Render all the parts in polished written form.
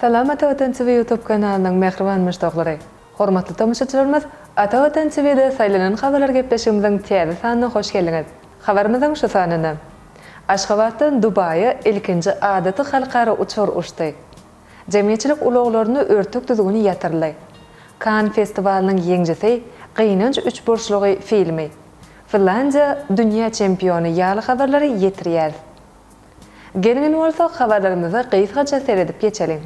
Salam Ata Watan TV YouTube kanalynyň mähriban muşdaklary! Hormatly tomaşaçylarymyz, Ata Watan TV-de Saýlanan habarlar gepleşigimiziň täze sanyna hoş geldiňiz! Habarymyzyň şu sanynda, Aşgabatdan Dubaýa ilkinji adaty halkara uçar uçdy. Jemgyýetçilik ulaglarynda örtük düzgüni ýatyryldy. Kann festiwalynyň ýeňjisi Gynanç üçburçlugy filmi. Finlandiýa dünýä çempiony ýaly habarlary ýetirýäris. Geliň indi bolsa habarlarymyza gysgaça seredip geçeliň.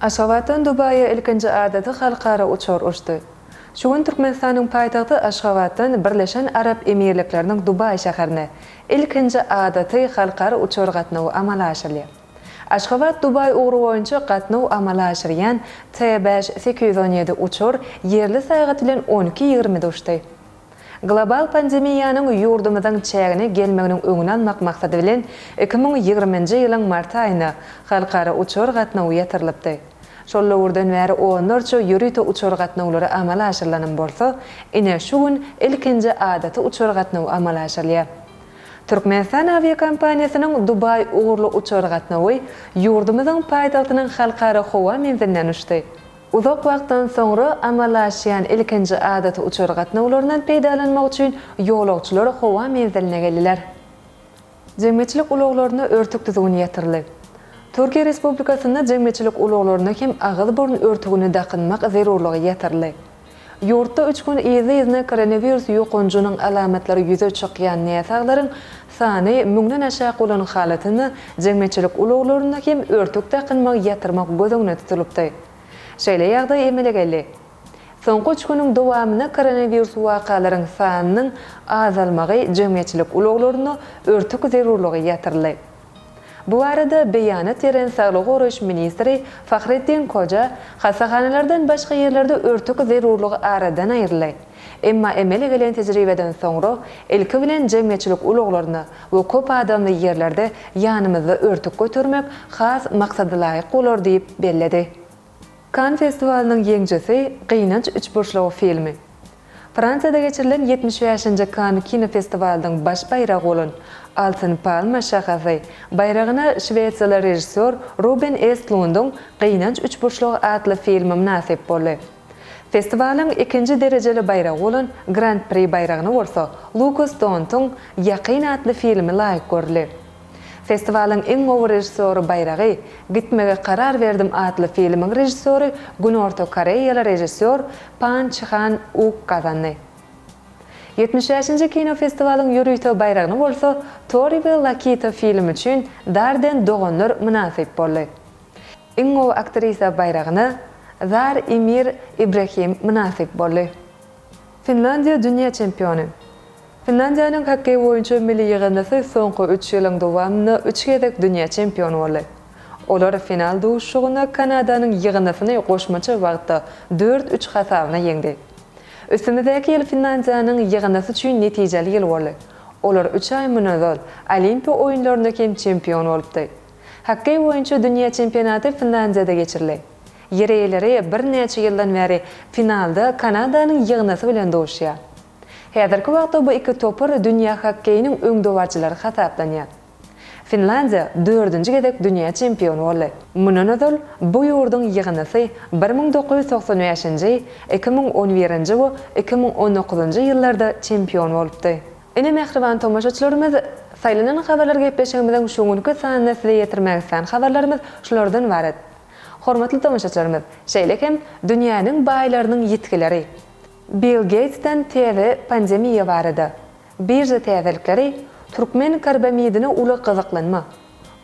Aşgabatdan Dubaýa ilkinji adaty halkara uçar uçdy. Şu gün Türkmenistanyň paýtagty Aşgabatdan Birleşen Arap Emirlikleriniň Dubaý şäherine ilkinji adaty halkara uçar gatnawy amala aşyrylýar. Aşgabat-Dubaý ugry boýunça gatnaw amala aşyrýan T-bäş 817 uçar ýerli sagat bilen 12 ýigrimide uçdy. Global pandemiýanyň ýurdumyzyň çägine gelmeginiň öňüni almak maksady bilen, 2020-nji ýylyň mart aýynda halkara uçar gatnawy ýatyrylypdy. Şol döwürden bäri onlarça ýörite uçar gatnawlary amala aşyrylanam bolsa, ine şu gün ilkinji adaty uçar gatnawy amala aşyrylýar. Türkmenistan awiakompaniýasynyň Dubaý ugurly uçar gatnawy ýurdumyzyň paýtagtynyň halkara howa menzilinden uçdy. Uzak wagtdan soňra amala aşýan ilkinji adaty uçar gatnawlaryndan peýdalanmak üçin ýolagçylar howa menziline geldiler. Jemgyýetçilik ulaglarynda örtük düzgüni ýatyryldy. Türkiýe Respublikasynda jemgyýetçilik ulaglarynda hem agyz-burun örtügini dakynmak zerurlygy ýatyryldy. Ýurtda üç gün yzly-yzyna koronawirus ýokanjynyň alamatlary ýüze çykýan näsaglaryň sany müňden aşak bolan halatynda jemgyýetçilik ulaglarynda hem örtük dakynmagy ýatyrmak göz öňünde tutulypdy. Şeýle ýagdaý emele geldi. Soňky üç günüň dowamynda koronawirus wakalaryň sanynyň azalmagy jemgyýetçilik ulaglarynda örtük zerurlygy ýatyryldy. Bu barada beýanat beren saglygy goraýyş ministri Fahretdin Koja, Hassahanalardan başga ýerlerde örtük zerurlygy aradan aýryldy. Emma emele gelen tejribeden soňra, ilki bilen jemgyýetçilik ulaglarynda we köp adamly ýerlerde ýanymyzda örtük götermek has maksadalaýyk bolar diýip belledi. Kann festiwalynyň ýeňjisi Gynanç üçburçlugy filmi. Fransiýada geçirilen 75-nji Kann kinofestiwalynyň baş baýragy bolan Altyn palma şahasy baýragyna şwesiýaly režissýor Ruben Estlundyň Gynanç üçburçlugy atly filmi mynasyp boldy. Festiwalyň ikinji derejeli baýragy bolan Grand-pri baýragyna bolsa Lukas Dontuň Ýakyn atly filmi laýyk görüldi. Festiwalyň iň gowy režissýory baýragy Gitmege karar berdim atly filmiň režissýory günorta koreýaly režissýor Pan Çhan Uk gazandy. 75-nji kinofestiwalyň ýörite baýragyna bolsa Tori we Lakita filmi üçin Darden doganlar mynasyp boldy. Iň gowy aktrisa baýragyna Zar Emir Ibrahim mynasyp boldy. Finlandiýa dünýä çempiony. Finlandiýanyň hokkeý boýunça milli ýygyndysy soňky üç ýylyň dowamynda üç gezek dünýä çempiony boldy. Olar final duşuşygynda Kanadanyň ýygyndysyny goşmaça wagtda dört, üç hasabyna ýeňdi. Üstümizdäki ýyl Finlandiýanyň ýygyndysy üçin netijeli ýyl boldy. Olar üç aý mundan ozal Olimpiýa oýunlarynda hem çempion bolupdy. Hokkeý boýunça dünýä çempionaty Finlandiýada geçirildi. Ýer eýeleri birnäçe ýyldan bäri finalda Kanadanyň ýygyndysy bilen duşýar. Häzirki wagtda bu iki topar dünýä hokkeýiniň öňdebaryjylary hasaplanýar. Finlandiýa dördünji gezek dünýä çempiony boldy. Mundan ozal bu ýurduň ýygyndysy 1995-nji, 2011-nji we 2019-njy ýyllarda çempion bolupdy. Ine mähriban tomaşaçylarymyz, Saýlanan habarlar gepleşigimiziň şu günki sanynda size ýetirmek islän habarlarymyz şulardan ybarat. Hormatly tomaşaçylarymyz, şeýle hem dünýäniň baýlarynyň ýitgileri, Bill Geýtsden täze pandemiýa barada, birža täzelikleri, türkmen karbamidine uly gyzyklanma,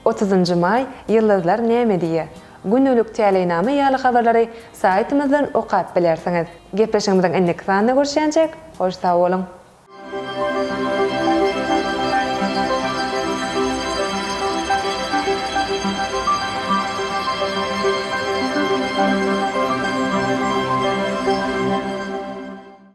otuzynjy maý ýyldyzlar näme diýýär, gündelik täleýnama ýaly habarlary saýtymyzdan okap bilersiňiz. Gepleşigimiziň indiki sanynda görüşýänçäk, hoş sag boluň!